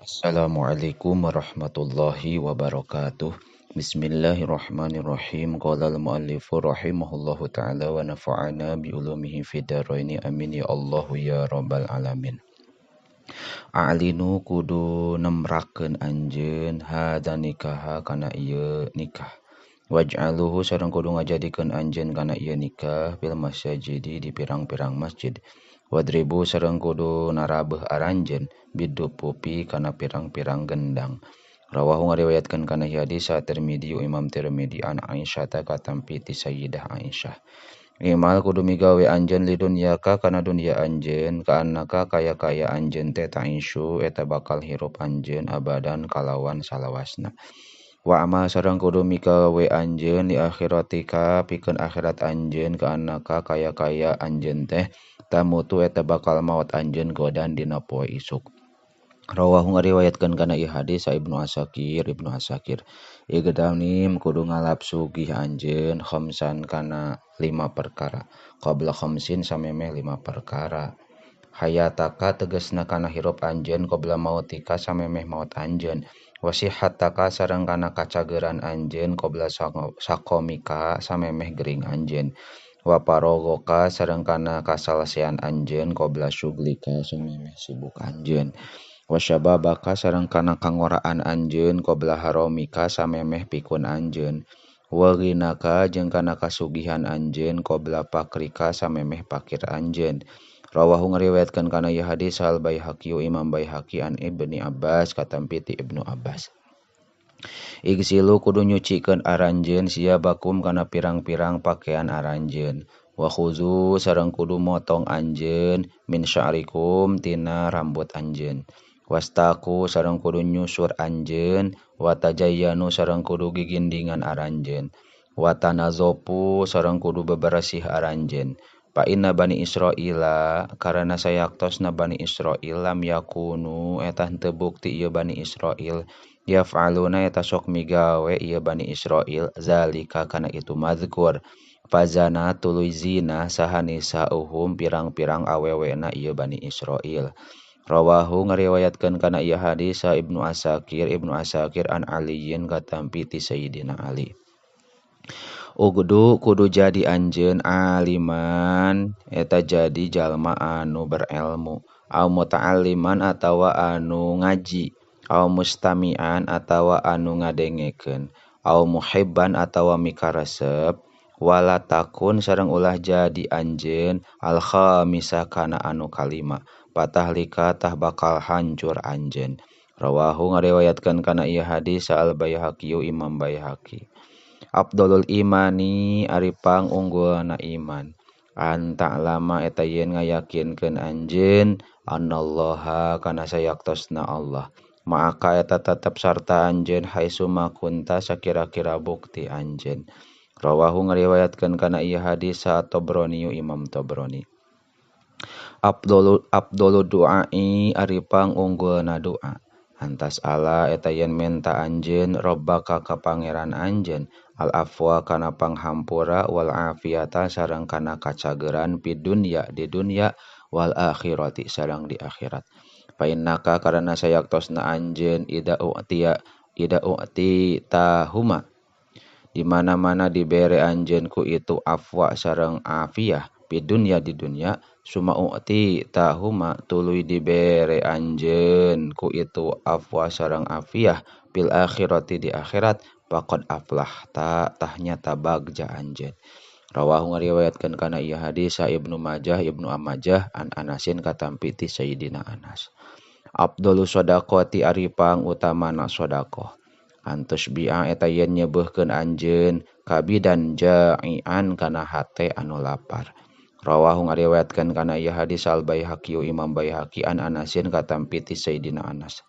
Assalamualaikum warahmatullahi wabarakatuh. Bismillahirrahmanirrahim. Qala al-muallifu rahimahullahu ta'ala wa nafa'ana bi ulumihi fid dharaini. Amin ya Allahu ya rabbal alamin. A'linu kudu nemrakeun anjeun hadza nikaha kana ieu nikah. Waj'aluhu sareng kudu ngajadikeun anjeun kana ieu nikah fil masajidi di pirang-pirang masjid. Wadribu sareng kudu narabeuh aranjeun bidupupi kana pirang-pirang gendang. Rawahu ngariwayatkeun kana hadis Tirmidzi Imam Tirmidzi an Aisyah ta katampi ti Sayyidah Aisyah. Imal kudu migawe anjeun li dunyaka kana dunya anjeun kaannaka kaya-kaya anjeun teh ta'isyu eta bakal hirup anjeun abadan kalawan salawasna. Wa amal sareng kudu migawe anjeun li akhiratika pikeun akhirat anjeun kaannaka kaya-kaya anjeun teh tamutu eta bakal maot anjeun godan dina poe isuk. Rawahu ngariwayatkeun kana ieu hadis Ibnu Asakir Ibnu Asakir. Igdanim kudu ngalap sugih anjeun khamsan kana 5 perkara. Qabla khamsin samemeh 5 perkara. Hayataka tegasna kana hirup anjeun qabla mautika samemeh maot anjeun. Wasihataka sareng kana kacageran anjeun qabla sakomika samemeh gering anjeun. Wa parogoka sareng kana kasalesean anjeun qabla syuglika samemeh sibuk anjeun. Wa syababaka sareng kana kangoraan anjeun qabla haramika samemeh pikun anjeun. Wa ghinaka jeung kana kasugihan anjeun qabla fakrika samemeh fakir anjeun. Rawahu ngariwayatkeun kana ieu hadis Al Baihaqi Imam Baihaqi an Ibni Abbas katampi ti Ibnu Abbas. Igsilu kudu nyucikeun aranjeun siabakum kana pirang-pirang pakaian aranjeun. Wa khuzu sareng kudu motong anjeun min sya'rikum tina rambut anjeun. Wastaku sareng kudu nyusur anjeun, wa tajayyanu sareng kudu gigindingan aranjeun. Wa tanazopu sareng kudu beberesih aranjeun. Fa inna bani Israila karana sayaktosna bani Israil lam yakunu eta henteu bukti ieu bani Israil yaf'aluna eta sok migawe ieu bani Israil zalika kana itu mazkur. Fazana tuluy zina saha nisauhum pirang-pirang awewena ieu bani Israil. Rawahu ngariwayatkeun kana ieu hadis Ibnu Asakir Ibnu Asakir an Aliyin katampi ti Sayyidina Ali. Ugdu kudu jadi anjeun aliman eta jadi jalma anu berilmu, au muta'alliman atawa anu ngaji, au mustami'an atawa anu ngadengekeun, au muhibban atawa mikaresep, wala takun sareng ulah jadi anjeun al khamisah kana anu kalima, patahlika tah bakal hancur anjeun. Rawahu ngariwayatkeun kana ieu hadis Al Baihaqi Imam Baihaqi. Abdulul imani ari pangunggulna iman an ta'lama eta yen ngayakinkeun anjeun annallaha kana sayaktosna Allah ma'aka eta tetep sarta anjeun haitsu ma kunta sakira-kira bukti anjeun. Rawahu ngariwayatkeun kana ieu hadis Tabrani Imam Tabrani. Abdulu du'ai ari pangunggulna doa antas ala eta yen menta anjeun rabbaka ka pangeran anjeun al afwa kana panghampura wal afiyata sareng kana kacageran fid dunya di dunya wal akhirati sareng di akhirat. Fa innaka karana sayaktosna anjeun ida u'ti tahuma di mana-mana dibere anjeun ku itu afwa sareng afiyah fid dunya di dunya suma u'ti tahuma tuluy dibere anjeun ku itu afwa sareng afiyah fil akhirati di akhirat faqad aflahta tahnya tabagja anjeun. Rawahu ngariwayatkeun kana ieu hadis Ibnu Majah Ibnu Majah an Anasin katampi ti Sayyidina Anas. Abdulus shadaqati ari pangutamana sedekah antus bi'a eta yen nyebeuhkeun anjeun kabidan ja'ian kana hate anu lapar. Rawahu ngariwayatkeun kana ieu hadis Al Baihaqi Imam Baihaqi an Anasin katampi ti Sayyidina Anas.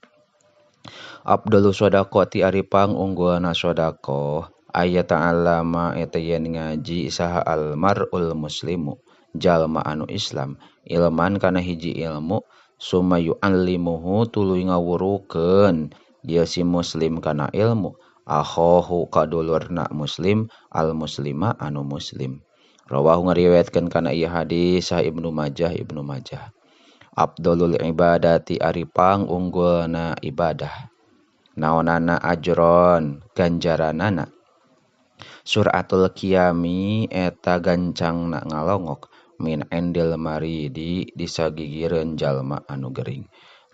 Abdulus shadaqati ari pangunggulna sedekah aya ta'allama eta yen ngaji saha al mar'ul muslimu jalma anu Islam ilman kana hiji ilmu summa yu'allimuhu tuluy ngawurukeun ieu si muslim kana ilmu akhahu kadulurna muslim al muslima anu muslim. Rawahu ngariwayatkeun kana ieu hadis Ibnu Majah Ibnu Majah. Afdalul ibadati ari pangunggulna ibadah naonana ajron ganjaranana suratul qiyami eta gancangna ngalongok min indil maridi disagigireun jalma anu gering.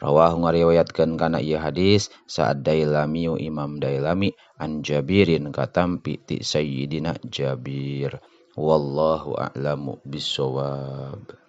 Rawahu ngariwayatkeun kana ieu hadis Sa'ad Dailami Imam Dailami an Jabirin katampi ti Sayyidina Jabir. Wallahu a'lamu bissawab.